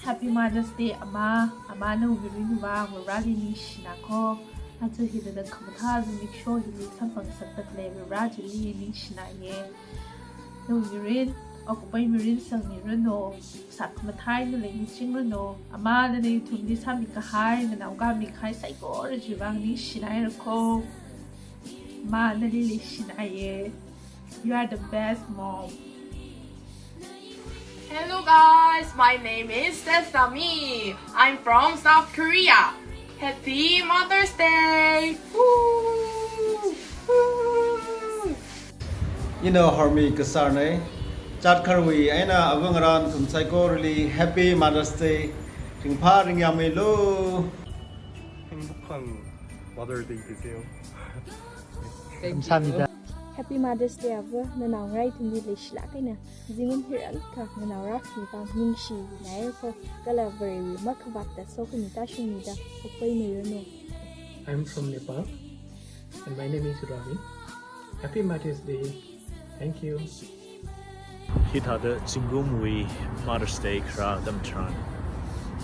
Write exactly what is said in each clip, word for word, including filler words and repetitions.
Happy Mother's Day, Ama. Ama, nawui mirin vang Vareli ningshina ko. Aja hili nana khamathā zimiksho hili samphangngasakda khalei Vare chili ningshinaya. Nawui mirin, okapei mirin sangmiranu, sākhamathā eina leimichingranu. Ama, nana ithumli sāmikahai, nganao kami kahai saikora chiwui vang ningshinaira ko. Ama, nali leishinaya. You are the best mom. Hello guys, my name is Sesami. I'm from South Korea. Happy Mother's Day! Woo! Woo! Ina Hormi Kasarnei. Chat kharwui eina ava ngarā nathum saikorali Happy Mother's Day. Ringphā ringyāmeilu. 행복한 Mother's Day 되세요. 감사합니다. Happy Mother's Day, ava. Nanaongarā ithumli leishilāk eina, zingun hiran kha nganao rākhami vang ningshinaira ko, kala Varewui makhavātda sokhami tāshungmida, okapei miranu. I'm from Nepal and my name is Ravi. Happy Mother's Day. Thank you. Hithāda zingkumwui Mother's Day kharā atam tharan,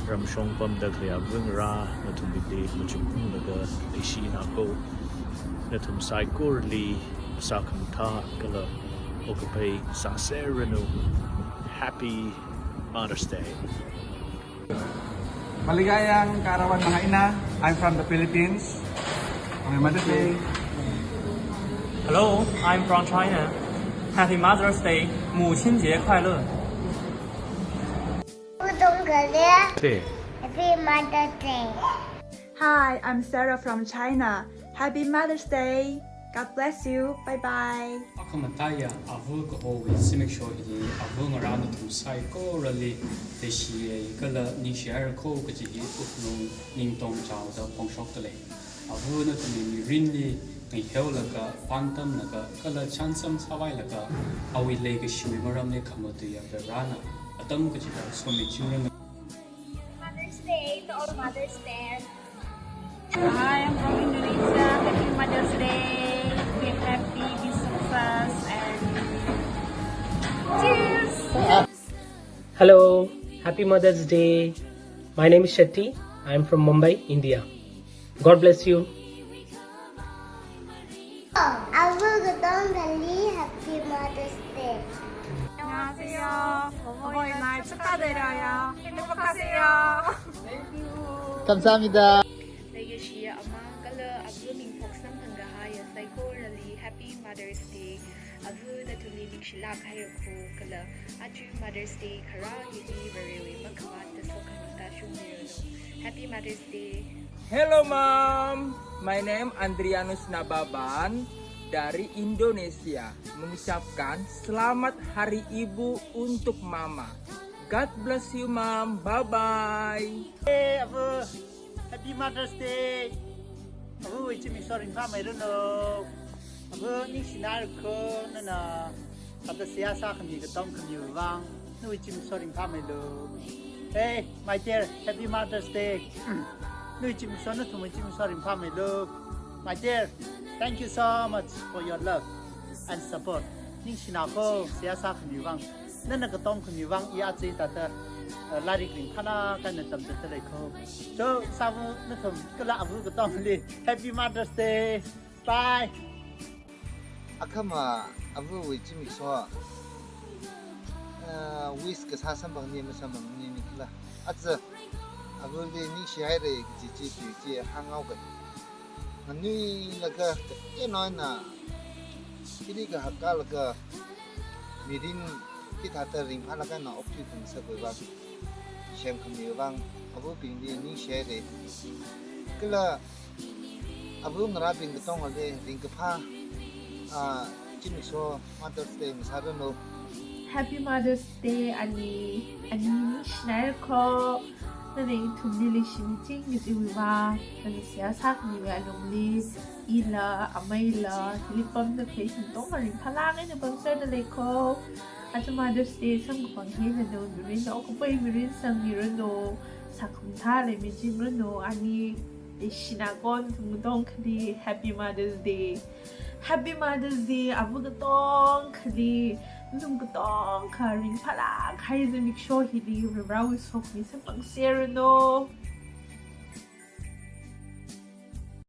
ramshong pamda khalei ava ngarā nathumli machukunglaga leishina ko. Nathum saikorali sākhamathā kala okapei sāserranu. Happy Mother's Day. Maligayang kaarawan mahaina, I'm from the Philippines. Happy Mother's Day. Hello, I'm from China. Happy Mother's Day. 母亲节快乐. Happy Mother's Day. Hi, I'm Sarah from China. Happy Mother's Day. God bless you. Bye bye. Akhamathāya, ava kahowui zimiksho hili ava ngarā nathum saikorali leishiya kala ningshihaira ko kaji hi wuklung ningtong chaoda phongshokda lei. Ava nathumwui mirinli ngaihaolaga, pāngtamlaga, kala chānsam sāvailaga, awui leikashiwui maramli khamatuiya Varena atam kachida somichingran. Mother's Day to all mothers there. Hi, I'm from Indonesia. Happy Mother's Day. Be happy, be success, and cheers. Hello, happy Mother's Day. My name is Shetty. I am from Mumbai, India. God bless you. Ava katongkhali Happy Mother's Day. 안녕하세요. 어버이날 축하드려요. 행복하세요. 감사합니다. Leikashiya ama kala ava mingphok samphang kahaiya saikorali Happy Mother's Day. Ava nathumli ningshilāk haira ko kala aja Mother's Day kharā hili Varewui makhavātda sokhami tāshungmiranu. Happy Mother's Day. Hello Mom, my name Andrianus Nababan dari Indonesia, mengucapkan selamat Hari Ibu untuk Mama. God bless you Mom, bye bye. Hey, ava, Happy Mother's Day. Avawui zimiksho ringphāmeiranu. Ava ningshinaira ko, nana hithāda seihā sākhami katongkhamiwui vang, nawui zimiksho ringphāmeilu. Hey, my dear, Happy Mother's Day. Nawui zimiksho, nathumwui zimiksho ringphāmeilu. My dear, thank you so much for your love and support. Ningshina ko, seihā sākhamiwui vang. Nana katongkhamiwui vang i aja hithāda, uh, lairik ringphālāk eina tamzatda lei ko. So, sāva nathum kala ava katongli Happy Mother's Day. Bye. Akhama avawui zimiksho, uh, wish kasā samphangni masamphangni nikhala. Aja, avali ningshihaira kaji chi tui chi hānghaoga. Nganuilaga, kateonao eina, hili kahak kālaga, mirin hithāda ringphālāk eina okthui khangasakwui vang, semkhamiwui vang, avabingli ningshihaira. Kala, ava ngarābing katongali ringkaphā, ah, zimiksho Mother's Day ngasāranu. Happy Mother's Day, ani, ani ningshinaira ko. Nana ithumli leishimiching kajiwui vang, nana seihā sākhamiwui alungli, ila, amaila, hili pamda khalei ithum katonga ringphālāk eina pamserda lei ko. Aja Mother's Day samkaphang hi nana mirinli okapei mirin sangmiranu, sākhamathā leimichingranu, ani leishina ko nathum katongkhali Happy Mother's Day. Happy Mother's Day, ava katongkhali. Ngalung katonga ringphālāk kahai zimiksho hili Varivarāwui sokhami samphangsāranu.